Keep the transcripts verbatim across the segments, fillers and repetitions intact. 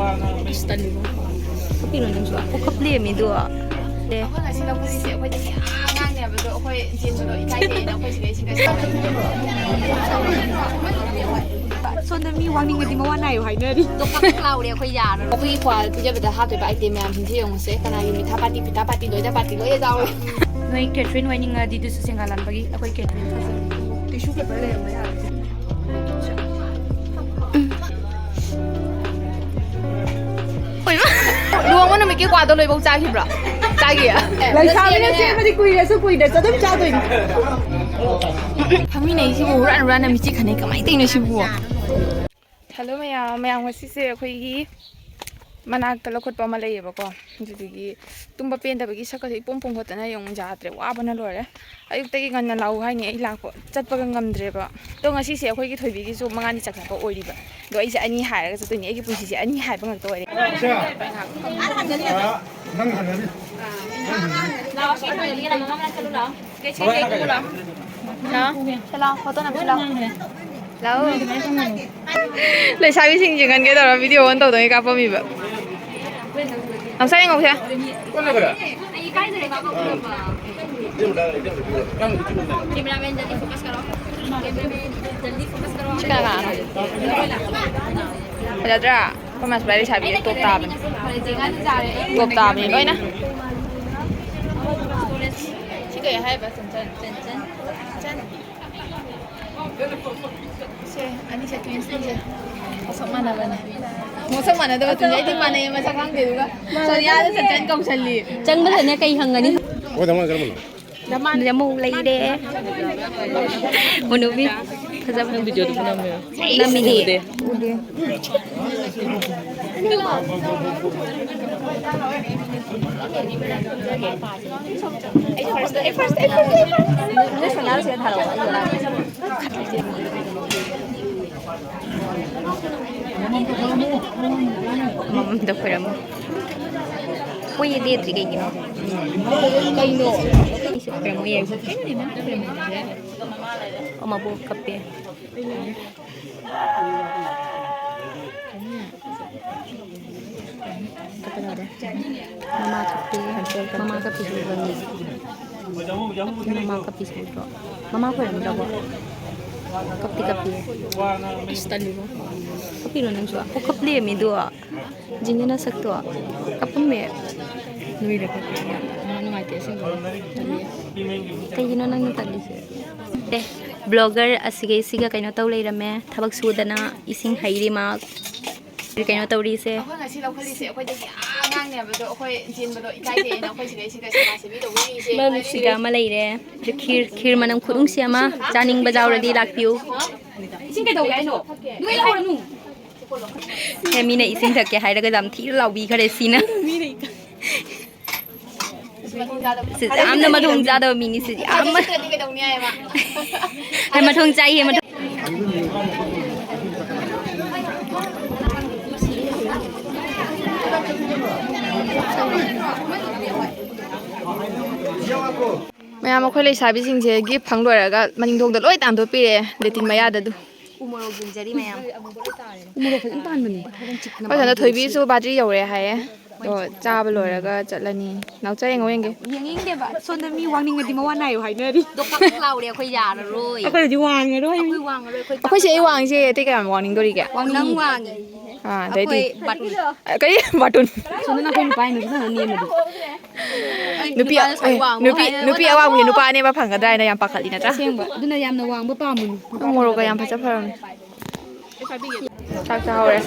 ꯑꯁ, ꯇꯜꯂꯤꯕꯣ꯫ ꯀꯞꯄꯤꯔꯣ ꯅꯪꯁꯨ? ꯑꯣ, ꯀꯞ ꯂꯩꯔꯝꯃꯦ ꯑꯗꯣ꯫ ꯑꯦ꯫ ꯑꯩꯈꯣꯏ ꯉꯁꯤ ꯂꯧꯈꯠꯂꯤꯁꯦ ꯑꯩꯈꯣꯏꯗꯒꯤ ꯑꯥ ꯑꯉꯥꯡꯅꯦꯕ, ꯑꯗꯣ ꯑꯩꯈꯣꯏ ꯆꯦꯟꯕꯗꯣ ꯏꯀꯥꯏꯖꯩꯅ ꯑꯩꯈꯣꯏ ꯁꯤꯗꯩ ꯁꯤꯡꯒꯠ-, ꯁꯣꯝꯗ ꯃꯤ ꯋꯥꯡꯅꯤꯡꯉꯗꯤ ꯃꯋꯥ ꯅꯥꯏꯌꯨ ꯍꯥꯏꯅꯔꯤ꯫ ꯑꯗꯣ ꯀꯛ ꯀꯛ ꯂꯥꯎꯔꯦ ꯑꯩꯈꯣꯏ ꯌꯥꯔꯔꯣꯏ꯫ ꯑꯩꯈꯣꯏꯒꯤ ꯀ꯭ꯋꯥ ꯄꯤꯖꯕꯗ ꯍꯥꯞꯇꯣꯏꯕ item ꯃꯌꯥꯝꯁꯤꯡꯁꯦ ꯌꯦꯡꯉꯨꯁꯦ꯫ ꯀꯅꯥꯒꯤ ꯃꯤꯊꯥ ꯄꯥꯇꯤ, ꯄꯤꯇꯥ ꯄꯥꯇꯤ, ꯂꯣꯏꯗ ꯄꯥꯇꯤ ꯂꯣꯏ ꯌꯥꯎꯔꯦ꯫ ꯅꯣꯏ catherine ꯑꯣꯏꯅꯤꯡꯉꯗꯤ ꯑꯗꯨꯁꯨ ꯁꯦꯡꯒꯥ ꯂꯥꯟꯕꯒꯤ ꯑꯩꯈꯣꯏ catherine ꯊꯥꯖꯩ꯫ Tissue paper ꯂꯩꯔꯝꯕ ꯌꯥꯔꯦ꯫ ꯂꯨꯍꯣꯡꯕ ꯅꯨꯃꯤꯠꯀꯤ ꯀ꯭ꯋꯥꯗꯣ ꯂꯣꯏꯐꯥꯎ ꯆꯥꯈꯤꯕ꯭ꯔꯣ? ꯆꯥꯈꯤ꯫ ꯂꯩꯁꯥꯕꯤꯅ ꯆꯦꯟꯕꯗꯤ ꯀꯨꯏꯔꯁꯨ ꯀꯨꯏꯗ꯭ꯔꯁꯨ ꯑꯗꯨꯝ ꯆꯥꯗꯣꯏꯅꯤ꯫ ꯐꯝꯃꯤꯟꯅꯩꯁꯤꯕꯨ ꯍꯨꯔꯥꯟ ꯍꯨꯔꯥꯟꯅ ꯃꯤꯆꯤ ꯈꯟꯅꯩ, ꯀꯃꯥꯏꯅ ꯇꯧꯔꯤꯅꯣ ꯁꯤꯕꯨ? Hello ꯃꯌꯥꯝ, ꯃꯌꯥꯝ ꯉꯁꯤꯁꯦ ꯑꯩꯈꯣꯏꯒꯤ ꯃꯅꯥꯛꯇ ꯂꯧꯈꯠꯄ ꯑꯃ ꯂꯩꯌꯦꯕꯀꯣ, ꯑꯗꯨꯗꯨꯒꯤ ꯇꯨꯝꯕ ꯄꯦꯟꯗꯕꯒꯤ ꯁꯛꯀꯁꯦ ꯏꯄꯣꯝ ꯄꯣꯝꯈꯠꯇꯅ ꯌꯦꯡꯉꯨ ꯌꯥꯗ꯭ꯔꯦ, ꯋꯥꯕꯅ ꯂꯣꯏꯔꯦ꯫ ꯑꯌꯨꯛꯇꯒꯤ ꯉꯟꯅ ꯂꯥꯛꯎ ꯍꯥꯏꯅꯤ, ꯑꯩ ꯂꯥꯛꯄ ꯆꯠꯄꯒ ꯉꯝꯗ꯭ꯔꯦꯕ꯫ ꯑꯗꯣ ꯉꯁꯤꯁꯦ ꯑꯩꯈꯣꯏꯒꯤ ꯊꯣꯏꯕꯤꯒꯤꯁꯨ ꯃꯉꯥꯅꯤ ꯆꯥꯛ ꯆꯠꯄ ꯑꯣꯏꯔꯤꯕ, ꯑꯗꯣ ꯑꯩꯁꯦ ꯑꯅꯤ ꯍꯥꯏꯔꯒ ꯆꯠꯇꯣꯏꯅꯦ, ꯑꯩꯒꯤ ꯄꯨꯟꯁꯤꯁꯦ ꯑꯅꯤ ꯍꯥꯏꯕ ꯉꯥꯛꯇ ꯑꯣꯏꯔꯦ꯫ ꯅꯪ ꯍꯜꯂꯅꯤ꯫ ꯂꯥꯛꯑꯣ, ꯁꯤ ꯊꯣꯏꯕꯤꯒꯤ ꯂꯝ ꯑꯃ ꯆꯠꯂꯨ ꯂꯥꯛꯑꯣ꯫ ꯂꯥꯛꯑꯣ, ꯁꯤ ꯂꯥꯛꯑꯣ, ꯐꯣꯇꯣ ꯅꯝꯁꯤ ꯂꯥꯛꯑꯣ꯫ ꯂꯥꯛꯑꯣ꯫ ꯂꯩꯁꯥꯕꯤꯁꯤꯡꯁꯦ ꯉꯟꯒꯦ ꯇꯧꯔ video on ꯇꯧꯗꯉꯩ ꯀꯥꯞꯄꯝꯃꯤꯕ꯫ ꯅꯝꯁꯥ ꯌꯦꯡꯉꯧꯁꯦ꯫ ꯁꯤ ꯀꯅꯥ ꯀꯅꯥꯅꯣ? ꯐꯖꯗ꯭ꯔꯥ? ꯑꯩꯈꯣꯏ ꯃꯥꯁꯨ ꯂꯥꯏꯔꯤꯛ ꯁꯥꯕꯤꯌꯦ, top ꯇꯥꯕꯅꯤ꯫ Top ꯇꯥꯕꯅꯤ ꯂꯣꯏꯅ꯫ ꯁꯤ ꯀꯩ ꯍꯥꯏꯕ? ꯆꯟ, ꯆꯟ, ꯆꯟ, ꯆꯟ꯫ ꯁꯦ, ꯑꯅꯤꯁꯦ twins ꯅꯤꯁꯦ꯫ ꯃꯁꯛ ꯃꯥꯟꯅꯕꯅꯦ꯫ ꯃꯁꯛ ꯃꯥꯟꯅꯗꯕ twins꯫ ꯑꯩꯗꯤ ꯃꯥꯟꯅꯩꯌꯦ, ꯃꯁꯛ ꯈꯪꯗꯦ꯫ ꯑꯗꯨꯒ ꯁꯣꯅꯤꯌꯥꯗ ꯆꯟꯆꯟ ꯀꯧꯁꯜꯂꯤ꯫ ꯆꯪꯕꯗꯅꯦ ꯀꯩ ꯍꯪꯒꯅꯤ? ꯑꯣ, ꯗꯃꯥꯟ ꯀꯔꯝꯕꯅꯣ? ꯗꯃꯥꯟ ꯑꯃꯨꯛ ꯂꯩꯔꯦ꯫ ꯃꯨꯅꯨꯕꯤ ꯐꯖꯕ꯫ ꯅꯪ video ꯗꯨꯕꯨ ꯅꯝꯃꯤꯔꯣ? ꯅꯝꯃꯤꯅꯦ꯫ ꯎꯗꯦ꯫ ꯑꯃꯃꯝꯗ ꯈꯣꯏꯔꯝꯃꯨ꯫ ꯃꯣꯏ ꯂꯦꯞꯇ꯭ꯔꯤ ꯀꯩꯒꯤꯅꯣ? ꯀꯩꯅꯣ? ꯑꯩꯁꯨ ꯈꯣꯏꯔꯝꯃꯨ ꯌꯥꯏ꯫ ꯑꯃꯕꯨ ꯀꯞꯄꯦ꯫ ꯃꯃꯥ ꯀꯞꯄꯦ꯫ ꯃꯃꯥ ꯀꯞꯄꯤꯁꯦ ꯎꯕ꯭ꯔꯥ ꯃꯤ? ꯃꯃꯥ ꯀꯞꯄꯤꯁꯦ ꯎꯗ꯭ꯔꯣ? ꯃꯃꯥ ꯈꯣꯏꯔꯝꯗ꯭ꯔꯕꯣ? ꯀꯞꯇꯤ ꯀꯞꯄꯤ꯫ ꯑꯁ, ꯇꯜꯂꯤꯕꯣ꯫ ꯀꯞꯄꯤꯔꯣ ꯅꯪꯁꯨ? ꯑꯣ, ꯀꯞ ꯂꯩꯔꯝꯃꯦ ꯑꯗꯣ꯫ ꯖꯤꯡꯒꯤ ꯅꯁꯛꯇꯣ꯫ ꯀꯞꯄꯝꯃꯦ꯫ ꯅꯣꯏꯗ ꯀꯞꯄꯤ꯫ ꯌꯥꯝ ꯅꯨꯡꯉꯥꯏꯇꯦ ꯑꯁꯦꯡꯕ꯫ ꯇꯜꯂꯤ꯫ ꯀꯩꯒꯤꯅꯣ ꯅꯪꯅ ꯇꯜꯂꯤꯁꯦ? ꯑꯦ, ꯕ꯭ꯂꯣꯒꯔ ꯑꯁꯤꯒꯩꯁꯤꯒ ꯀꯩꯅꯣ ꯇꯧ ꯂꯩꯔꯝꯃꯦ꯫ ꯊꯕꯛ ꯁꯨꯗꯅ ꯏꯁꯤꯡ ꯍꯩꯔꯤ ꯃꯥ꯫ ꯀꯩꯅꯣ ꯇꯧꯔꯤꯁꯦ꯫ ꯑꯩꯈꯣꯏ ꯉꯁꯤ ꯂꯧꯈꯠꯂꯤꯁꯦ ꯑꯩꯈꯣꯏꯗꯒꯤ ꯑꯥ ꯑꯉꯥꯡꯅꯦꯕ, ꯑꯗꯣ ꯑꯩꯈꯣꯏ ꯆꯦꯟꯕꯗꯣ ꯏꯀꯥꯏꯖꯩꯌꯦꯅ ꯑꯩꯈꯣꯏ ꯁꯤꯗꯩꯁꯤꯗ ꯁꯦꯕꯥ ꯁꯦꯕꯤ ꯇꯧꯕꯤꯔꯤꯁꯦ꯫ ꯁꯤꯒ ꯑꯃ ꯂꯩꯔꯦ꯫ ꯑꯗꯨ ꯈꯤꯔ, ꯈꯤꯔ ꯃꯅꯝ ꯈꯨꯅꯨꯡꯁꯤ ꯑꯃ꯫ ꯆꯥꯅꯤꯡꯕ ꯌꯥꯎꯔꯗꯤ ꯂꯥꯛꯄꯤꯌꯨ꯫ ꯏꯁꯤꯡ ꯀꯩꯗꯧꯒꯦ ꯍꯥꯏꯅꯣ? ꯅꯣꯏ ꯂꯧꯔꯅꯨ꯫ ꯍꯦ, ꯃꯤꯅ ꯏꯁꯤꯡ ꯊꯛꯀꯦ ꯍꯥꯏꯔꯒ ꯌꯥꯝ ꯊꯤꯅ ꯂꯥꯎꯕꯤꯈꯔꯦ ꯁꯤꯅ꯫ ꯁꯤꯁꯦ ꯌꯥꯝꯅ ꯃꯊꯣꯡ ꯆꯥꯗꯕ ꯃꯤꯅꯤ ꯁꯤꯁꯦ꯫ ꯌꯥꯝ ꯃ-, ꯀꯩꯗꯧꯅꯤ ꯍꯥꯏꯕ? ꯍꯦ, ꯃꯊꯣꯡ ꯆꯥꯏꯍꯦ, ꯃꯊꯣꯡ꯫ ꯃꯌꯥꯝ, ꯑꯩꯈꯣꯏ ꯂꯩꯁꯥꯕꯤꯁꯤꯡꯁꯦ ꯒꯤꯐ ꯐꯪ ꯂꯣꯏꯔꯒ ꯃꯅꯤꯡ ꯊꯣꯡꯗ ꯂꯣꯏ ꯇꯥꯟꯊꯣꯛꯄꯤꯔꯦ, ꯂꯦꯇꯤꯟ ꯃꯌꯥꯗ ꯑꯗꯨ꯫ ꯎ ꯃꯣꯔꯣꯛ ꯌꯨꯡꯖꯔꯤ ꯃꯌꯥꯝ꯫ ꯎ ꯃꯣꯔꯣꯛ ꯐꯖꯅ ꯄꯥꯟꯕꯅꯦ꯫ ꯑꯩꯈꯣꯏ ꯁꯣꯝꯗ ꯊꯣꯏꯕꯤꯁꯨ ꯕꯥꯇ꯭ꯔꯤ ꯌꯧꯔꯦ ꯍꯥꯏꯌꯦ꯫ ꯑꯗꯣ ꯆꯥꯕ ꯂꯣꯏꯔꯒ ꯆꯠꯂꯅꯤ꯫ ꯅꯥꯎꯆꯥ ꯌꯦꯡꯉꯣ ꯌꯦꯡꯒꯦ꯫ ꯌꯦꯡꯅꯤꯡꯗꯦꯕ꯫ ꯁꯣꯝꯗ ꯃꯤ ꯋꯥꯡꯅꯤꯡꯉꯗꯤ ꯃꯋꯥ ꯅꯥꯏꯌꯨ ꯍꯥꯏꯅꯔꯤ꯫ ꯑꯗꯣ ꯄꯛ ꯄꯛ ꯂꯥꯎꯔꯦ ꯑꯩꯈꯣꯏ ꯌꯥꯔꯔꯣꯏ꯫ ꯑꯩꯈꯣꯏꯅꯗꯤ ꯋꯥꯡꯉꯔꯣꯏ꯫ ꯑꯩꯈꯣꯏ ꯋꯥꯡꯉꯔꯣꯏ, ꯑꯩꯈꯣꯏ ꯑꯩꯈꯣꯏ ꯆꯦ ꯑꯩ ꯋꯥꯡꯉꯤꯁꯦ ꯑꯇꯩ ꯀꯌꯥꯝ ꯋꯥꯡꯅꯤꯡꯗꯣꯔꯤꯒꯦ? ꯅꯪ ꯋꯥꯡꯉꯤ꯫ ꯑꯥ, ꯑꯗꯩꯗꯤ ꯑꯩꯈꯣꯏ ꯕꯥꯇꯣꯟ꯫ ꯀꯔꯤ? ꯕꯥꯇꯣꯟ꯫ ꯁꯣꯝꯗ ꯅꯈꯣꯏ ꯅꯨꯄꯥ ꯅꯨꯄꯤꯅ ꯅꯦꯝꯃꯗꯤ꯫ ꯑꯩ ꯅꯨꯄꯤ, ꯅꯨꯄꯥꯅ ꯁ꯭ꯋꯥꯏ ꯑꯦ, ꯋꯥꯡꯉꯣ ꯅꯨꯄꯤ, ꯍꯥꯏꯔꯒ ꯅꯨꯄꯤ ꯑꯋꯥꯡꯕꯤ ꯅꯨꯄꯥ ꯑꯅꯦꯝꯕ ꯐꯪꯒꯗ꯭ꯔꯥ ꯍꯥꯏꯅ ꯌꯥꯝ ꯄꯥꯈꯠꯂꯤ ꯅꯠꯇ꯭ꯔꯥ? ꯑꯁꯦꯡꯕ꯫ ꯑꯗꯨꯅ ꯌꯥꯝꯅ ꯋꯥꯡꯕ ꯄꯥꯝꯃꯨꯅꯨ꯫ ꯃꯣꯔꯣꯛꯀ ꯌꯥꯝ ꯐꯖ ꯐꯔꯝꯃꯦ꯫ ꯆꯥꯛ ꯆꯥꯍꯧꯔꯦ꯫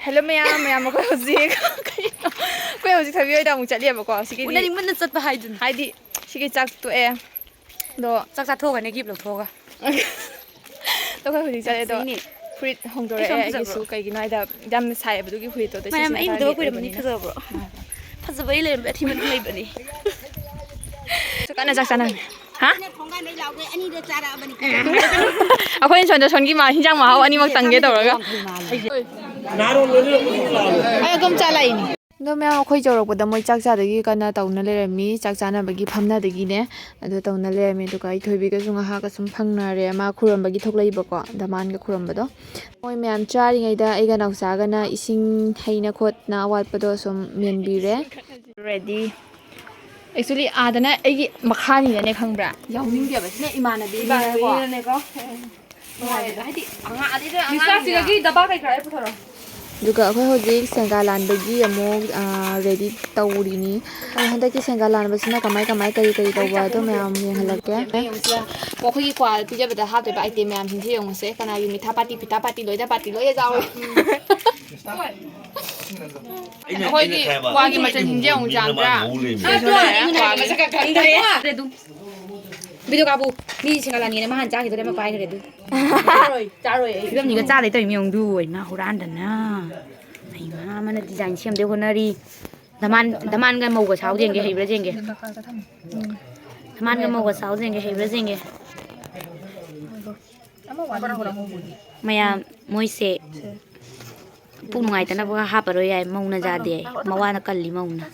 ꯍꯦꯜꯂꯣ ꯃꯌꯥꯝ, ꯃꯌꯥꯝ ꯑꯩꯈꯣꯏ ꯍꯧꯖꯤꯛ ꯀꯩꯅꯣ, ꯑꯩꯈꯣꯏ ꯍꯧꯖꯤꯛ ꯊꯣꯏꯕꯤ ꯍꯣꯏꯗ ꯑꯃꯨꯛ ꯆꯠꯂꯤꯕꯀꯣ꯫ ꯁꯤꯒꯤꯗꯤ ꯎꯅꯅꯤꯡꯃꯟꯅ ꯆꯠꯄ ꯍꯥꯏꯗꯨꯅꯤ꯫ ꯍꯥꯏꯗꯤ ꯁꯤꯒꯤ ꯆꯥꯛ ꯇꯣꯛꯑꯦ꯫ ꯑꯗꯣ ꯆꯥꯛ ꯆꯥꯊꯣꯛꯑꯒꯅꯦ ꯒꯤꯐ ꯂꯧꯊꯣꯛꯑꯒ꯫ ꯑꯩꯈꯣꯏ ꯍꯧꯖꯤꯛ ꯆꯠꯂꯦ ꯑꯗꯣ ꯌꯥꯝ ꯐꯖꯩꯅꯦ꯫ ꯐꯨꯔꯤꯠ ꯍꯣꯡꯗꯣꯔꯛꯑꯦ ꯑꯩ ꯁꯝ ꯐꯖꯕ꯭ꯔꯣ? ꯑꯩꯒꯤꯁꯨ, ꯀꯩꯒꯤꯅꯣ ꯍꯥꯏꯗ ꯌꯥꯝꯅ ꯁꯥꯏꯌꯦꯕ ꯑꯗꯨꯒꯤ ꯐꯨꯔꯤꯠꯇꯣ꯫ ꯑꯗꯣ ꯃꯌꯥꯝ, ꯏꯆꯦꯁꯤꯅ ꯑꯩ ꯎꯗꯕ target ꯀꯨꯏꯔꯕꯅꯤ, ꯑꯣꯏꯕꯅꯤꯅ꯫ ꯐꯖꯕ꯭ꯔꯣ? ꯐꯖꯕ ꯑꯩ ꯂꯩꯔꯝꯕ ꯑꯊꯤꯕ ꯅꯪ ꯂꯩꯕꯅꯤ꯫ ꯀꯟꯅ ꯆꯥꯛ ꯆꯥꯅꯔꯤ꯫ ꯍꯥ? ꯑꯩꯅ ꯊꯣꯡꯒꯥꯟꯗꯩ ꯂꯥꯎꯒꯦ, ꯑꯅꯤꯗꯣ ꯆꯥꯔꯛꯑꯕꯅꯤ꯫ ꯑꯩꯈꯣꯏꯅ ꯁꯣꯝꯗ ꯁꯣꯝꯒꯤ ꯃꯥ-, ꯍꯤꯟꯖꯥꯡ ꯃꯍꯥꯎ ꯑꯅꯤꯃꯛ ꯇꯪꯒꯦ ꯇꯧꯔꯒ꯫ ꯑꯩ ꯑꯗꯨꯝ ꯆꯥ ꯂꯥꯛꯏꯅꯤ꯫ ꯑꯗꯣ ꯃꯌꯥꯝ, ꯑꯩꯈꯣꯏ ꯌꯧꯔꯛꯄꯗ ꯃꯣꯏ ꯆꯥꯛ ꯆꯥꯗꯒꯤ ꯀꯟꯅ ꯇꯧꯅ ꯂꯩꯔꯝꯃꯤ, ꯆꯥꯛ ꯆꯥꯅꯕꯒꯤ ꯐꯝꯅꯗꯒꯤꯅꯦ꯫ ꯑꯗꯨ ꯇꯧꯅ ꯂꯩꯔꯝꯃꯤ꯫ ꯑꯗꯨꯒ ꯑꯩ ꯊꯣꯏꯕꯤꯒꯁꯨ ꯉꯥꯏꯍꯥꯛ ꯑꯁꯨꯝ ꯐꯪꯅꯔꯦ, ꯃꯥ ꯈꯨꯔꯨꯝꯕꯒꯤ ꯊꯣꯛꯂꯛꯏꯕꯀꯣ, ꯗꯃꯥꯟꯒ ꯈꯨꯔꯨꯝꯕꯗꯣ꯫ ꯃꯣꯏ ꯃꯌꯥꯝ ꯆꯥꯔꯤꯉꯩꯗ ꯑꯩꯒ ꯅꯥꯎꯆꯥꯒꯅ ꯏꯁꯤꯡ ꯍꯩꯅ ꯈꯣꯠꯅ ꯑꯋꯥꯠꯄꯗꯣ ꯁꯨꯝ ꯃꯦꯟꯕꯤꯔꯦ꯫ Ready꯫ Actually, ꯑꯥꯗꯅ ꯑꯩꯒꯤ ꯃꯈꯥꯅꯤꯅꯅꯦ, ꯈꯪꯕ꯭ꯔꯥ? ꯌꯥꯎꯅꯤꯡꯗꯦꯕ꯫ ꯁꯤꯅ ꯏꯃꯥꯟꯅꯕꯤꯅꯦꯀꯣ꯫ ꯏꯃꯥꯟꯅꯕꯤꯅꯦꯀꯣ꯫ ꯅꯨꯡꯉꯥꯏꯕꯗꯣ꯫ ꯍꯥꯏꯗꯤ ꯑꯉꯥꯡ, ꯑꯗꯩꯗ ꯌꯨꯁꯇꯥꯁꯤꯒꯒꯤ ꯑꯉꯥꯡꯅꯤꯅ꯫ ꯗꯕꯥ ꯀꯩꯀꯥ ꯑꯩ ꯄꯨꯊꯣꯔꯛꯑꯣ꯫ ꯑꯗꯨꯒ ꯑꯩꯈꯣꯏ ꯍꯧꯖꯤꯛ ꯁꯦꯡꯒꯥ ꯂꯥꯟꯕꯒꯤ ꯑꯃꯨꯛ, ꯑ, ready ꯇꯧꯔꯤꯅꯤ꯫ ꯑꯗꯣ ꯍꯟꯗꯛꯀꯤ ꯁꯦꯡꯒꯥ ꯂꯥꯟꯕꯁꯤꯅ ꯀꯃꯥꯏ ꯀꯃꯥꯏ, ꯀꯔꯤ ꯀꯔꯤ ꯇꯧꯕ, ꯑꯗꯨ ꯃꯌꯥꯝ ꯌꯦꯡꯍꯜꯂꯛꯀꯦ꯫ ꯌꯦꯡꯉꯨꯁꯤꯔꯥ? ꯑꯣ, ꯑꯩꯈꯣꯏꯒꯤ ꯀ꯭ꯋꯥ ꯄꯤꯖꯕꯗ ꯍꯥꯞꯇꯣꯏꯕ item ꯃꯌꯥꯝꯁꯤꯡꯁꯦ ꯌꯦꯡꯉꯨꯁꯦ꯫ ꯀꯅꯥꯒꯤ ꯃꯤꯊꯥ ꯄꯥꯇꯤ, ꯄꯤꯇꯥ ꯄꯥꯇꯤ, ꯂꯣꯏꯗ ꯄꯥꯇꯤ, ꯂꯣꯏꯗ ꯌꯥꯎꯔꯦ꯫ ꯑꯩꯅ, ꯑꯩꯈꯣꯏꯒꯤ ꯑꯩꯅ ꯈꯥꯏꯕ꯫ ꯀ꯭ꯋꯥꯒꯤ ꯃꯆꯜꯁꯤꯡꯁꯦ ꯑꯃꯨꯛ ꯃꯤ ꯆꯥꯝꯗ꯭ꯔꯥ? ꯑꯃ ꯃꯧ ꯂꯩꯔꯝꯃꯦ꯫ ꯁꯤꯁꯨ ꯂꯩꯔꯦ, ꯀ꯭ꯋꯥꯒꯤ꯫ ꯃꯁꯛꯀ ꯈꯪꯗ꯭ꯔꯦ꯫ ꯚꯤꯗꯤꯑꯣ ꯀꯥꯞꯄꯨ꯫ ꯃꯤ ꯁꯦꯡꯒꯥꯂꯥꯟꯒꯤꯅꯦ, ꯃꯥ ꯍꯥꯟꯅ ꯆꯥꯈꯤꯗꯣꯔꯦ, ꯑꯃ ꯄꯥꯏꯈ꯭ꯔꯦ ꯑꯗꯨ꯫ ꯆꯥꯔꯣꯏ, ꯆꯥꯔꯣꯏ ꯑꯩ꯫ ꯐꯤꯂꯝꯁꯤꯒ ꯆꯥꯗꯣꯏ ꯇꯧꯔꯤ ꯃꯤꯌꯣꯡꯗꯨ, ꯏꯃꯥ ꯍꯨꯔꯥꯟꯗꯅ꯫ ꯏꯃꯥ ꯑꯃꯅ design ꯁꯦꯝꯗꯣꯏ ꯍꯣꯠꯅꯔꯤ꯫ ꯙꯃꯥꯟ, ꯙꯃꯥꯟꯒ ꯃꯧꯒ ꯁꯥꯎ ꯌꯦꯡꯒꯦ, ꯍꯩꯕ꯭ꯔꯥ ꯌꯦꯡꯒꯦ꯫ ꯙꯃꯥꯟꯒ ꯃꯧꯒ ꯁꯥꯎ ꯌꯦꯡꯒꯦ, ꯍꯩꯕ꯭ꯔꯥ ꯌꯦꯡꯒꯦ꯫ ꯃꯌꯥꯝ, ꯃꯣꯏꯁꯦ ꯄꯨꯛ ꯅꯨꯡꯉꯥꯏꯇꯅꯕ ꯍꯥꯞꯄꯔꯣꯏ ꯍꯥꯏ꯫ ꯃꯧꯅ ꯌꯥꯗꯦ ꯍꯥꯏ꯫ ꯃꯋꯥꯅ ꯀꯜꯂꯤ, ꯃꯧꯅ꯫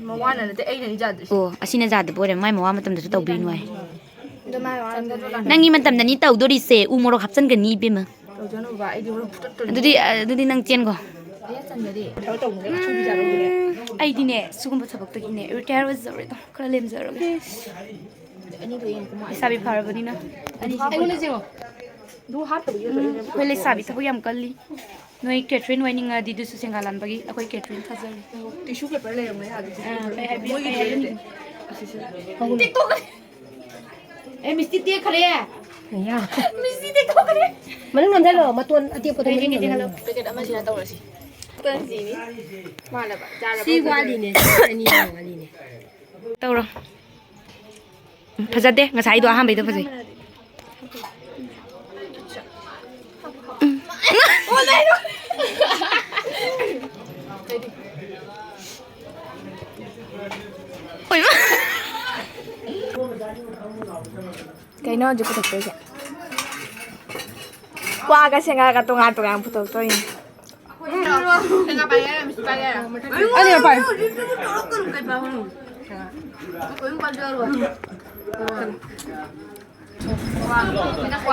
ꯃꯋꯥꯅ ꯅꯠꯇꯦ, ꯑꯩꯅ ꯌꯥꯗ꯭ꯔꯤꯁꯦ꯫ ꯑꯣ, ꯑꯁꯤꯅ ꯌꯥꯗꯕ ꯑꯣꯏꯔꯦ꯫ ꯃꯥꯏ ꯃꯋꯥ ꯃꯇꯝꯗꯁꯨ ꯇꯧꯕꯤꯅꯨ ꯍꯥꯏ꯫ ꯑꯗꯣ ꯃꯥꯏ ꯃꯋꯥ ꯅꯠꯇꯦ꯫ ꯅꯪꯒꯤ ꯃꯇꯝꯗꯅꯤ ꯇꯧꯗꯣꯔꯤꯁꯦ꯫ ꯎ ꯃꯣꯔꯣꯛ ꯍꯥꯞꯆꯟꯒꯅꯤ, ꯏꯕꯦꯝꯃ꯫ ꯇꯧꯖꯅꯨꯕ, ꯑꯩꯗꯤ ꯍꯣꯔꯦꯟ ꯐꯨꯇꯠꯇꯣꯏꯅꯤ꯫ ꯑꯗꯨꯗꯤ, ꯑꯗꯨꯗꯤ ꯅꯪ ꯆꯦꯟꯈꯣ꯫ ꯑꯩ ꯆꯟꯒꯗꯤ꯫ ꯊꯕꯛ ꯇꯧꯕꯅꯦ, ꯁꯨꯕꯤ ꯆꯥꯔꯨꯕꯅꯦ꯫ ꯎꯝ, ꯑꯩꯗꯤꯅꯦ, ꯁꯤꯒꯨꯝꯕ ꯊꯕꯛꯇꯒꯤꯅꯦ retire ꯑꯣꯏꯖꯔꯦꯗꯣ꯫ ꯈꯔ ꯂꯦꯝꯖꯔꯒꯦ꯫ ꯑꯅꯤꯗꯣ ꯌꯦꯡꯉꯨ, ꯀꯃꯥꯏꯅ? ꯂꯩꯁꯥꯕꯤ ꯐꯔꯕꯅꯤꯅ꯫ ꯑꯅꯤꯁꯤꯗꯤ ꯑꯩꯉꯣꯟꯗ ꯌꯦꯡꯉꯣ꯫ ꯑꯗꯨ ꯍꯥꯞꯇꯕꯒꯤ ꯎꯝ, ꯑꯩꯈꯣꯏ ꯂꯩꯁꯥꯕꯤ ꯊꯕꯛ ꯌꯥꯝ ꯀꯜꯂꯤ꯫ ꯅꯣꯏ catering ꯑꯣꯏꯅꯤꯡꯉꯗꯤ ꯑꯗꯨꯁꯨ ꯁꯦꯡꯒꯥ ꯂꯥꯟꯕꯒꯤ ꯑꯩꯈꯣꯏ catering ꯊꯥꯖꯔꯤ꯫ Tissue paper ꯂꯩꯔꯝꯒꯅꯤ ꯑꯥꯗ, tissue ꯑꯥ, paper꯫ ꯀꯩ ꯍꯥꯏꯕꯤꯌꯨ, ꯃꯣꯏꯒꯤ ꯀꯩ ꯍꯥꯏꯕꯤꯌꯨ? Tissue paper꯫ ꯑꯦ, ꯃꯤꯁꯇꯤ ꯇꯦꯛꯈ꯭ꯔꯦ꯫ ꯌꯥ꯫ ꯃꯤꯁꯇꯤ ꯇꯦꯛꯊꯣꯛꯈ꯭ꯔꯦ꯫ ꯃꯅꯨꯡ ꯅꯝꯁꯤꯜꯂꯣ, ꯃꯇꯣꯟ ꯑꯇꯦꯛꯄꯗꯣ ꯃꯅꯨꯡ ꯅꯝꯁꯤꯜꯂꯣ꯫ Packet ꯑꯃꯁꯤꯅ ꯇꯧꯔꯁꯤ꯫ ꯀꯟꯁꯤꯅꯤ꯫ ꯃꯥꯟꯅꯕ꯫ ꯆꯥꯔꯕ ꯁꯤ ꯐꯖꯔꯦ꯫ ꯋꯥꯠꯂꯤꯅꯦ, ꯁꯤ ꯑꯅꯤ ꯋꯥꯠꯂꯤꯅꯦ꯫ ꯇꯧꯔꯣ꯫ ꯎꯝ, ꯐꯖꯗꯦ꯫ ꯉꯁꯥꯏꯗꯣ ꯑꯍꯥꯟꯕꯩꯗꯣ ꯐꯖꯩ꯫ ꯎꯝ꯫ ꯍꯣꯏ, ꯃꯥ꯫ ꯀꯩꯅꯣ ꯍꯧꯖꯤꯛ ꯄꯨꯊꯣꯛꯇꯣꯏꯁꯦ? ꯀ꯭ꯋꯥꯒ ꯁꯦꯡꯒꯥꯒ ꯇꯣꯉꯥꯟ ꯇꯣꯉꯥꯟ ꯄꯨꯊꯣꯛꯇꯣꯏꯅꯦ꯫ ꯑꯅꯤꯃꯛ ꯄꯥꯏꯌꯨ꯫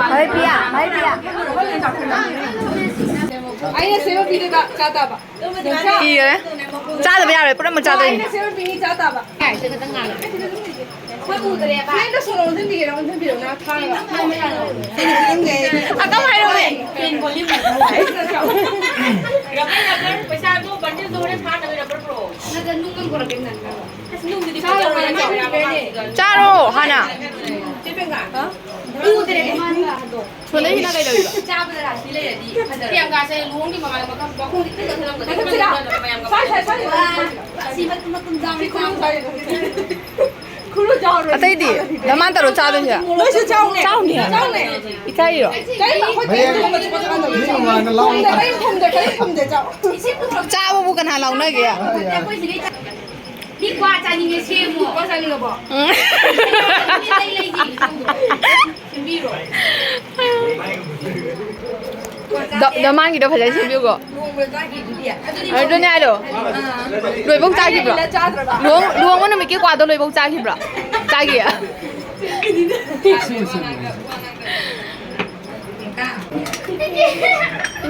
ꯃꯍꯩ ꯄꯤꯌꯥ, ꯃꯍꯩ ꯄꯤꯌꯥ꯫ ꯑꯩꯅ ꯁꯦꯝꯕ ꯄꯤꯗꯣꯏꯕ, ꯆꯥ ꯇꯥꯕ꯫ ꯄꯤꯈ꯭ꯔꯦ꯫ ꯆꯥꯗꯕ ꯌꯥꯔꯣꯏ, ꯄꯨꯝꯅꯃꯛ ꯆꯥꯗꯣꯏꯅꯤ꯫ ꯑꯩꯅ ꯁꯦꯝꯕ ꯄꯤꯅꯤ, ꯆꯥ ꯇꯥꯕ꯫ ꯌꯥꯔꯦ, ꯁꯤ ꯈꯛꯇꯪ ꯉꯥꯜꯂꯣ꯫ ꯑꯩꯈꯣꯏ ꯎꯗ꯭ꯔꯦꯕ꯫ ꯐꯦꯟꯗꯣ ꯁꯣꯔꯣꯛ ꯑꯣꯟꯁꯤꯟꯕꯤꯒꯦꯔꯥ, ꯑꯣꯟꯁꯤꯟꯕꯤꯔꯣ, ꯅꯪ ꯊꯥꯔꯒ꯫ ꯑꯗꯨꯝ ꯍꯥꯏꯔꯛꯑꯣꯅꯦ꯫ ꯐꯦꯟ volume ꯂꯩꯇ꯭ꯔꯣ? ꯔꯕꯔ, ꯔꯕꯔ, ꯄꯩꯁꯥꯗꯣ bundle ꯗꯣ ꯍꯣꯔꯦꯟ ꯐꯥꯅꯕ ꯔꯕꯔ ꯄꯨꯔꯛꯑꯣ꯫ ꯅꯠꯇꯦ, ꯅꯨꯡ ꯑꯃ ꯄꯨꯔꯛꯀꯦ, ꯅꯪ꯫ ꯆꯥꯔꯣ ꯍꯥꯟꯅ꯫ ꯁꯣꯗꯩꯁꯤꯅ ꯀꯩꯗꯧꯔꯤꯕ? ꯆꯥꯕꯗ ꯔꯥꯁꯤ ꯂꯩꯔꯗꯤ ꯐꯖꯔꯦ꯫ ꯄ꯭ꯔꯤꯌꯥꯡꯀꯥꯁꯦ ꯂꯨꯍꯣꯡꯒꯤ ꯃꯃꯥꯡꯗ ꯃꯈꯜ ꯃꯈꯣꯡꯗꯤ ꯄꯤꯛꯅ ꯊꯝꯂꯝꯕꯅꯦ꯫ ꯃꯌꯥꯝꯒ ꯁ꯭ꯋꯥꯏ, ꯁ꯭ꯋꯥꯏ, ꯁ꯭ꯋꯥꯏ꯫ ꯑꯁꯤ ꯃꯇꯨꯝ ꯃꯇꯨꯝ ꯆꯥꯕꯅꯤ꯫ ꯈꯨꯔꯨ ꯆꯥꯎꯔꯣꯏ꯫ ꯑꯇꯩꯗꯤ ꯗꯃꯥꯟ ꯇꯧꯔꯣ ꯆꯥꯗꯣꯏꯁꯦ꯫ ꯅꯣꯏꯁꯨ ꯆꯥꯎꯅꯦ꯫ ꯆꯥꯎꯅꯤ꯫ ꯆꯥꯎꯅꯦ꯫ ꯏꯀꯥꯏꯔꯤꯔꯣ? ꯀꯔꯤꯅꯣ ꯑꯩꯈꯣꯏ ꯃꯌꯦꯡ ꯀꯔꯤꯝ ꯈꯨꯝꯗꯦ, ꯃꯌꯦꯡ ꯃꯃꯥꯡꯗ ꯂꯥꯎꯅ ꯈꯨꯝꯗꯦ, ꯀꯔꯤꯝ ꯈꯨꯝꯗꯦ, ꯀꯔꯤꯝ ꯈꯨꯝꯗꯦ, ꯆꯥꯎ꯫ ꯆꯥꯕꯕꯨ ꯀꯅꯥ ꯂꯥꯎꯅꯒꯦ? ꯃꯤ ꯀ꯭ꯋꯥ ꯆꯥꯅꯤꯡꯉꯦ, ꯁꯦꯝꯃꯣ꯫ ꯀ꯭ꯋꯥ ꯆꯥꯅꯤꯡꯉꯕꯣ? ꯎꯝ꯫ ꯂꯩ, ꯂꯩ, ꯂꯩ꯫ ꯁꯦꯝꯕꯤꯔꯣ꯫ ꯗ-, ꯗꯃꯥꯟꯒꯤꯗꯣ ꯐꯖꯅ ꯁꯦꯝꯕꯤꯌꯨꯀꯣ꯫ ꯂꯨꯍꯣꯡꯕꯗ ꯆꯥꯈꯤꯗꯨꯗꯤ꯫ ꯑꯗꯨꯅꯦ ꯍꯥꯏꯗꯣ꯫ ꯑꯥ꯫ ꯂꯣꯏꯕꯧ ꯆꯥꯈꯤꯕ꯭ꯔꯣ? ꯆꯥꯗ꯭ꯔꯕ? ꯂꯨꯍꯣꯡ-, ꯂꯨꯍꯣꯡꯕ ꯅꯨꯃꯤꯠꯀꯤ ꯀ꯭ꯋꯥꯗꯣ ꯂꯣꯏꯕꯧ ꯆꯥꯈꯤꯕ꯭ꯔꯣ? ꯆꯥꯈꯤ꯫ ꯁꯤ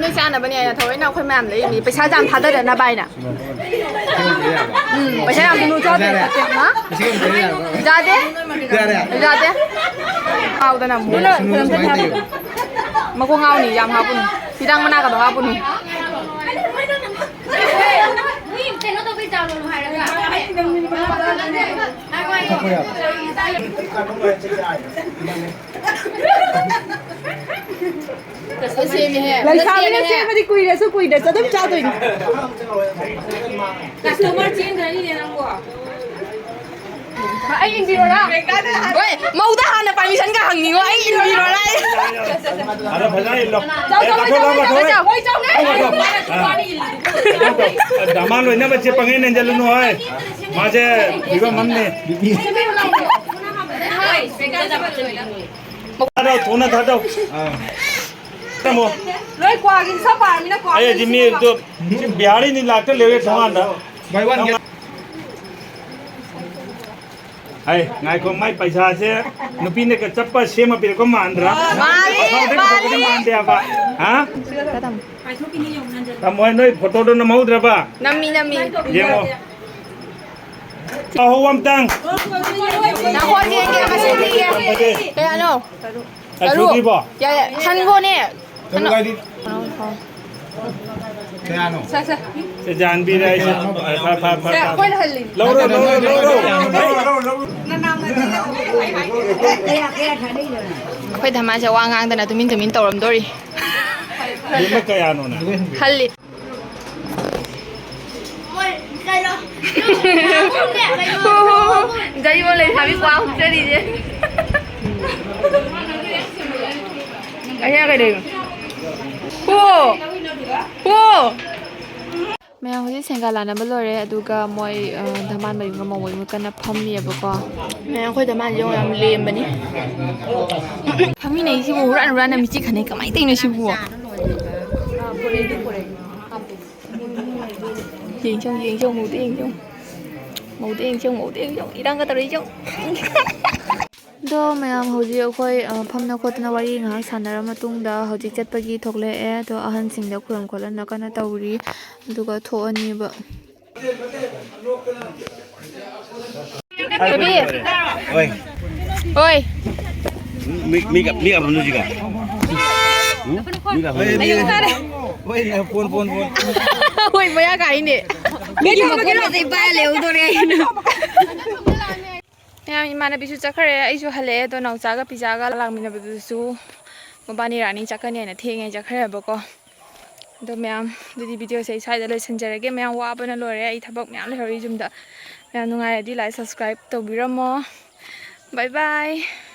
ꯅꯣꯏ ꯆꯥꯅꯕꯅꯦ ꯍꯥꯏꯅ ꯊꯑꯣꯏꯅ ꯑꯩꯈꯣꯏ ꯃꯌꯥꯝ ꯂꯩꯔꯤꯅꯤ, ꯄꯩꯁꯥ ꯌꯥꯝ ꯊꯥꯗꯗꯅꯕ ꯍꯥꯏꯅ꯫ ꯎꯝ, ꯄꯩꯁꯥ ꯌꯥꯝ ꯆꯥꯗꯦ꯫ ꯍꯥ? ꯌꯥꯔꯦ꯫ ꯌꯥꯗꯦ? ꯌꯥꯔꯦ꯫ ꯌꯥꯗꯦ? ꯍꯥꯎꯗꯅ ꯑꯃꯨꯛ꯫ ꯁꯨꯝ ꯁꯨꯃꯥꯏꯅ ꯇꯧ꯫ ꯃꯀꯣꯛ ꯉꯥꯎꯅꯤ, ꯌꯥꯝ ꯍꯥꯞꯄꯨꯅꯨ꯫ ꯍꯤꯗꯥꯛ ꯃꯅꯥꯒꯗꯣ ꯍꯥꯞꯄꯨꯅꯨ꯫ ꯃꯤ ꯀꯩꯅꯣ ꯇꯧꯕꯩ ꯆꯥꯎꯔꯣ ꯍꯥꯏꯔꯒ꯫ ꯉꯥꯏꯈꯣ, ꯉꯥꯏꯈꯣ꯫ ꯀꯩꯅꯣ ꯁꯦꯝꯃꯦꯍꯦ꯫ ꯂꯩꯁꯥꯕꯤꯅ ꯁꯦꯝꯃꯦꯍꯦ꯫ ꯁꯦꯝꯕꯗꯤ ꯀꯨꯏꯔꯁꯨ ꯀꯨꯏꯗ꯭ꯔꯁꯨ ꯑꯗꯨꯝ ꯆꯥꯗꯣꯏꯅꯤ꯫ Customer ꯆꯦꯟꯈ꯭ꯔꯅꯤꯅꯦ ꯅꯪꯕꯣ꯫ ꯑꯩ ꯏꯟꯕꯤꯔꯣꯔꯥ? ꯍꯣꯏ, ꯃꯧꯗ ꯍꯥꯟꯅ permission ꯒ ꯍꯪꯅꯤꯡꯉꯣ, ꯑꯩ ꯏꯟꯕꯤꯔꯣꯔꯥ? ꯑꯗꯣ ꯐꯖꯅ ꯏꯜꯂꯣ꯫ ꯆꯥꯎ, ꯑꯦ, ꯆꯥꯎ, ꯀꯥꯊꯣꯛ, ꯆꯥꯎ, ꯀꯥꯊꯣꯛ, ꯆꯥꯎ, ꯀꯥꯊꯣꯛ꯫ ꯆꯥꯎ, ꯆꯥꯎ, ꯆꯥꯎ꯫ ꯑꯥ꯫ ꯗꯃꯥꯟ ꯂꯣꯏꯅꯕꯁꯦ ꯄꯪꯍꯦꯟ ꯍꯦꯟꯖꯜꯂꯨꯅꯨ ꯍꯣꯏ꯫ ꯃꯥꯁꯦ ꯐꯤꯕꯝ ꯑꯃꯅꯦ꯫ ꯊꯥꯗꯧ, ꯊꯨꯅ ꯊꯥꯗꯧ꯫ ꯑꯥ꯫ ꯇꯥꯃꯣ꯫ ꯂꯣꯏ ꯀ꯭ꯋꯥꯒꯤ ꯍꯤꯁꯥꯞ ꯄꯥꯔꯃꯤꯅ ꯀ꯭ꯋꯥꯒꯤ ꯑꯩ ꯍꯧꯖꯤꯛ ꯃꯤ ꯂꯤꯁꯤꯡ ꯑꯃ꯫ ꯑꯗꯨ ꯁꯤ ꯕꯤꯍꯥꯔꯤꯅꯤ ꯂꯥꯛꯇ ꯂꯩꯔꯦ ꯊꯣꯡꯒꯥꯟꯗ꯫ ꯍꯥꯏ, ꯉꯥꯏꯈꯣ, ꯃꯥꯏ ꯄꯩꯁꯥꯁꯦ ꯅꯨꯄꯤꯅꯒ ꯆꯞꯄ ꯁꯦꯝꯃ ꯄꯤꯔꯛꯄ ꯃꯥꯟꯗ꯭ꯔꯥ? ꯃꯥꯜꯂꯤ, ꯑꯐꯥꯎꯗꯩ ꯄꯨꯊꯣꯛꯄꯗꯤ ꯃꯥꯜꯂꯤ꯫ ꯃꯥꯟꯗꯦ ꯍꯥꯏꯕ꯫ ꯍꯥ? ꯇꯥꯃꯣ ꯍꯣꯏ, ꯅꯣꯏ ꯐꯣꯇꯣꯗꯣ ꯅꯝꯍꯧꯗ꯭ꯔꯕ? ꯅꯝꯃꯤ, ꯅꯝꯃꯤ꯫ ꯌꯦꯡꯉꯣ꯫ ꯑꯍꯧꯕ ꯑꯝꯇꯪ꯫ ꯅꯈꯣꯏ ꯌꯦꯡꯒꯦ, ꯃꯁꯤꯡ ꯊꯤꯒꯦ꯫ ꯀꯌꯥꯅꯣ? ꯇꯔꯨꯛ꯫ ꯁꯨꯗ꯭ꯔꯤꯕꯣ? ꯌꯥꯏ, ꯌꯥꯏ꯫ ꯍꯟꯒꯣꯅꯦ꯫ ꯇꯔꯨꯛ ꯍꯥꯏꯗꯤ? ꯀꯌꯥꯅꯣ? ꯁꯦ, ꯁꯦ꯫ ꯁꯦ, ꯖꯥꯟꯕꯤꯔꯦ ꯑꯩꯁꯦ꯫ ꯐꯔꯦ, ꯐꯔꯦ, ꯐꯔꯦ, ꯁꯦ, ꯐꯔꯦ꯫ ꯑꯩꯈꯣꯏꯅ ꯍꯜꯂꯤꯅꯦ꯫ ꯂꯧꯔꯣ, ꯂꯧꯔꯣ, ꯂꯧꯔꯣ꯫ ꯑꯩꯈꯣꯏ ꯙꯃꯥꯁꯦ ꯋꯥ ꯉꯥꯡꯗꯅ ꯇꯨꯃꯤꯟ ꯇꯨꯃꯤꯟ ꯇꯧꯔꯝꯗꯣꯔꯤ꯫ ꯌꯦꯡꯕ ꯀꯌꯥꯅꯣꯅꯦ? ꯍꯜꯂꯤ꯫ ꯖꯔꯤꯕꯣ ꯂꯩꯁꯥꯕꯤ ꯀ꯭ꯋꯥ ꯍꯨꯞꯆꯔꯤꯁꯦ꯫ ꯑꯩꯅ ꯀꯩꯗꯧꯔꯤꯅꯣ? ꯍꯨ! ꯍꯨ! ꯃꯌꯥꯝ ꯍꯧꯖꯤꯛ ꯁꯦꯡꯒꯥ ꯂꯥꯟꯅꯕ ꯂꯣꯏꯔꯦ, ꯑꯗꯨꯒ ꯃꯣꯏ, ꯑ, ꯙꯃꯥꯟ ꯃꯌꯨꯝꯒ ꯃꯧ ꯃꯌꯨꯝꯒ ꯀꯟꯅ ꯐꯝꯃꯤꯑꯕꯀꯣ꯫ ꯃꯌꯥꯝ ꯑꯩꯈꯣꯏ ꯙꯃꯥꯟꯁꯦ ꯌꯦꯡꯉꯣ, ꯌꯥꯝ ꯂꯦꯝꯕꯅꯤ꯫ ꯐꯝꯃꯤꯟꯅꯩꯁꯤꯕꯨ ꯍꯨꯔꯥꯟ ꯍꯨꯔꯥꯟꯅ ꯃꯤꯆꯤ ꯈꯟꯅꯩ, ꯀꯃꯥꯏꯅ ꯇꯧꯔꯤꯅꯣ ꯁꯤꯕꯨ? ꯌꯦꯡꯁꯤ ꯌꯦꯡꯉꯨ, ꯌꯦꯡꯁꯤ ꯌꯦꯡꯉꯨ, ꯃꯧꯗ ꯌꯦꯡꯁꯤ ꯌꯦꯡꯉꯨ, ꯃꯧꯗ ꯌꯦꯡꯁꯤ ꯌꯦꯡꯉꯨ, ꯃꯧꯗ ꯌꯦꯡꯁꯤ ꯌꯦꯡꯉꯨ, ꯏꯔꯥꯡꯒ ꯇꯧꯔꯛꯏꯁꯤ ꯌꯦꯡꯉꯨ꯫ ꯑꯗꯣ ꯃꯌꯥꯝ ꯍꯧꯖꯤꯛ ꯑꯩꯈꯣꯏ, ꯑ, ꯐꯝꯅ ꯈꯣꯠꯇꯅ ꯋꯥꯔꯤ ꯉꯥꯏꯍꯥꯛ ꯁꯥꯟꯅꯔ ꯃꯇꯨꯡꯗ ꯍꯧꯖꯤꯛ ꯆꯠꯄꯒꯤ ꯊꯣꯛꯂꯛꯑꯦ꯫ ꯑꯗꯣ ꯑꯍꯟꯁꯤꯡꯗ ꯈꯨꯔꯨꯝ ꯈꯣꯠꯂꯝꯅ ꯀꯟꯅ ꯇꯧꯔꯤ꯫ ꯑꯗꯨꯒ ꯊꯣꯛꯑꯅꯤꯕ꯫ ꯕꯦꯕꯤ꯫ ꯍꯣꯏ꯫ ꯍꯣꯏ꯫ ꯃꯤ, ꯃꯤ, ꯃꯤ ꯀꯞ-, ꯃꯤ ꯀꯞꯍꯟꯗꯣꯏꯁꯤꯒ? ꯎꯝ? ꯃꯤ ꯀꯞꯍꯟꯗꯣꯏꯁꯤꯒ? ꯑꯩ ꯇꯥꯔꯦ꯫ ꯍꯣꯏ, ꯐꯣꯟ, ꯐꯣꯟ, ꯐꯣꯟ꯫ ꯍꯣꯏ, ꯃꯌꯥ ꯀꯥꯏꯅꯦ꯫ ꯃꯤꯒꯤ ꯃꯈꯣꯟ ꯃꯆꯩ ꯄꯥꯏꯔ ꯂꯩꯍꯧꯗꯣꯔꯦ ꯑꯩꯅ꯫ ꯃꯌꯥꯝ, ꯏꯃꯥꯟꯅꯕꯤꯁꯨ ꯆꯠꯈ꯭ꯔꯦ, ꯑꯩꯁꯨ ꯍꯜꯂꯛꯑꯦ꯫ ꯑꯗꯣ ꯅꯥꯎꯆꯥꯒ ꯄꯤꯖꯥꯒ ꯂꯥꯛꯃꯤꯟꯅꯕꯗꯨꯁꯨ ꯃꯕꯥꯅꯤ ꯔꯥꯅꯤ ꯆꯠꯀꯅꯤ ꯍꯥꯏꯅ ꯊꯦꯡꯉꯦ ꯆꯠꯈ꯭ꯔꯦꯕꯀꯣ꯫ ꯑꯗꯣ ꯃꯌꯥꯝ, ꯑꯗꯨꯗꯤ ꯚꯤꯗꯤꯑꯣꯁꯦ ꯑꯩ ꯁ꯭ꯋꯥꯏꯗ ꯂꯣꯏꯁꯤꯟꯖꯔꯒꯦ꯫ ꯃꯌꯥꯝ ꯋꯥꯕꯅ ꯂꯣꯏꯔꯦ, ꯑꯩ ꯊꯕꯛ ꯃꯌꯥꯝ ꯂꯩꯍꯧꯔꯤ ꯌꯨꯝꯗ꯫ ꯃꯌꯥꯝ ꯅꯨꯡꯉꯥꯏꯔꯗꯤ like, subscribe ꯇꯧꯕꯤꯔꯝꯃꯣ꯫ Bye bye꯫